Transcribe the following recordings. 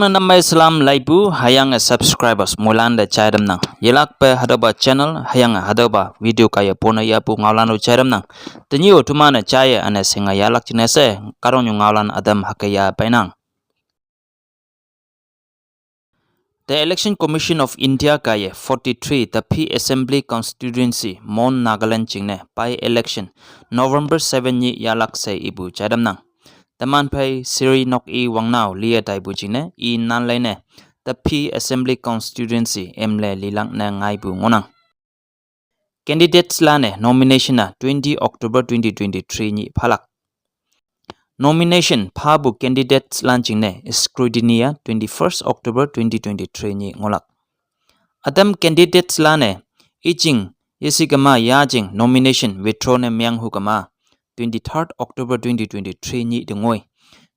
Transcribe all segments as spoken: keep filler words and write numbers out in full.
Namai salam laibu hüyange subscribers moilan te jai tamnang. Yelakpe hatüopa channel hüyange hatüopa video kaiye pone yahpu ngaolan-o jai tamnang. Tenyih-o teman-e jaiye üne shinge yahlak jingne she kahtoknyu ngaolan ütam hüke yah peinang. The Election Commission of India kaiye forty-three Tapi Assembly Constituency, Mon, Nagaland jingne by-election November seven nyih yahlak she ipu jai tamnang. Teman phei Shri Nok-i Wangnao liye taipu jingne i nan leine Tapi Assembly Constituency M L A lilak ne ngaipu ngohnang. Candidates lan-e nomination-a twenty October twenty twenty-three nyih phalak. Nomination phapu candidates lan jingne scrutiny-a twenty-first October twenty twenty-three nyih ngohlak. Ütam candidates lan-e ijing yesikema yajing nomination withdraw ne meng hukema twenty-third October twenty twenty-three nyih te ngoi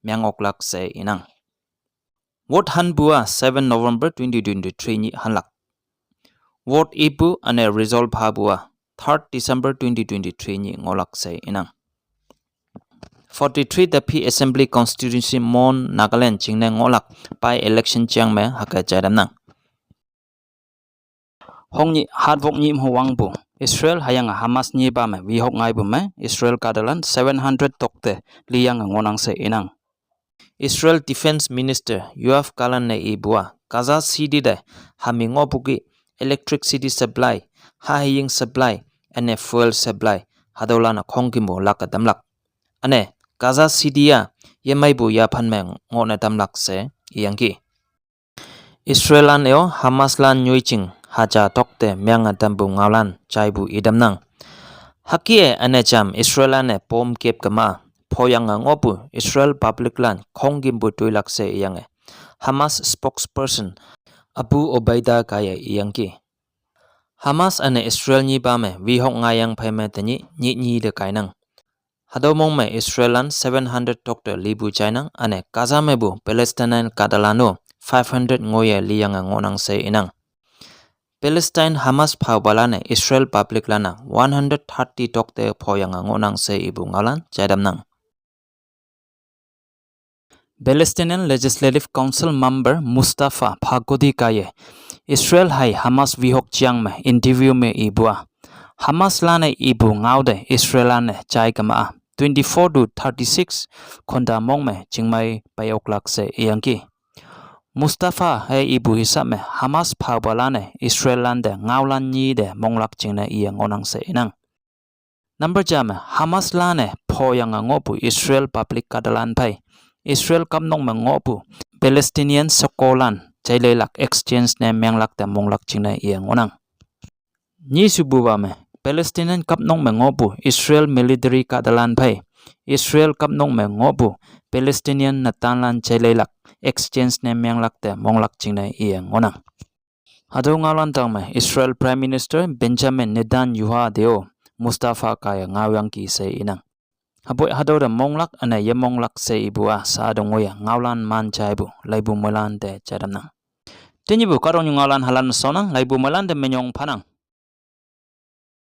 meng oklak she inang. Vote hanpu-a seven November twenty twenty-three nyih hanlak. Vote ipu üne result phapu-a third December twenty twenty-three nyih ngohlak she inang. Forty-three Tapi Assembly Constituency Mon, Nagaland jingne ngohlak by-election jeng me hüke jai tamnang. Hongnyih hatwok nyih mho wangpu Israel hüyange Hamas nyipa me wehok ngaipu me Israel kahtalan seven hundred tokte liyange ngohnang she inang. Israel Defense Minister Yoav Gallant-e ipu-a Gaza City te hami ngohpu ki electricity supply, haheying supply, üne fuel supply, hatüolan-a khongkümpu lake tamlak. Üne Gaza City-a yemeipu yaphan me ngohne tamlak she iyangki. Israel lan-e-o Hamas lan nyoijing haja tokte menge tampu ngaolan jaipu itamnang. Hüke üne jam Israel lan-e bomb kep kema phoyange ngohpu Israel public lan khongkümpu toilak she iyange Hamas spokesperson Abu Obaida kaiye iyangki. Hamas üne Israel nyipa me wehok ngaiyang phei me tenyih nyih nyi te kainang. Hatüo mong me Israel lan seven hundred tokte lipu jainang, üne Gaza mepu Palestinian kahtalan-o five hundred ngoiye liyange ngohnang she inang. Palestine Hamas phaopalan-e Israel public lan-a one hundred thirty tokte phoyange ngohnang she ipu ngaolan jai tamnang. Palestinian Legislative Council member Mustafa Fakhouti kaiye Israel hei Hamas wehok jeng me interview me ipu-a Hamas lan-e ipu ngao te Israel lan-e jai kema-a twenty-four to thirty-six khonta mong me chingmei pei oklak she iyangki. Mustafa hei ipu hisap me Hamas phaopalan-e Israel lan te ngaolan nyi te monglak jingne iye ngohnang she inang. Number ja me Hamas lan-e phoyange ngohpu Israel public kahtalan phei Israel kapnok me ngohpu Palestinian shekolan jaileilak exchange ne menglak te monglak jingne iye ngohnang. Nyi shepupa me Palestinian kapnok me ngohpu Israel military kahtalan phei Israel kapnok me ngohpu Palestinian netanlan jaileilak exchange ne menglak te monglak jingne iye ngohnang. Hatüo ngaolan tang me Israel Prime Minister Benjamin Netanyahu te-o Mustafa kaiye ngaoyangki she inang. Hüpoi hatüo te monglak üne yemonglak she ipu-a sha te ngoiye ngaolan man jaipu laipu moilan te jai tamnang. Tenyihpu kahtoknyu ngaolan halan me shonnang, laipu moilan te minyong phanang.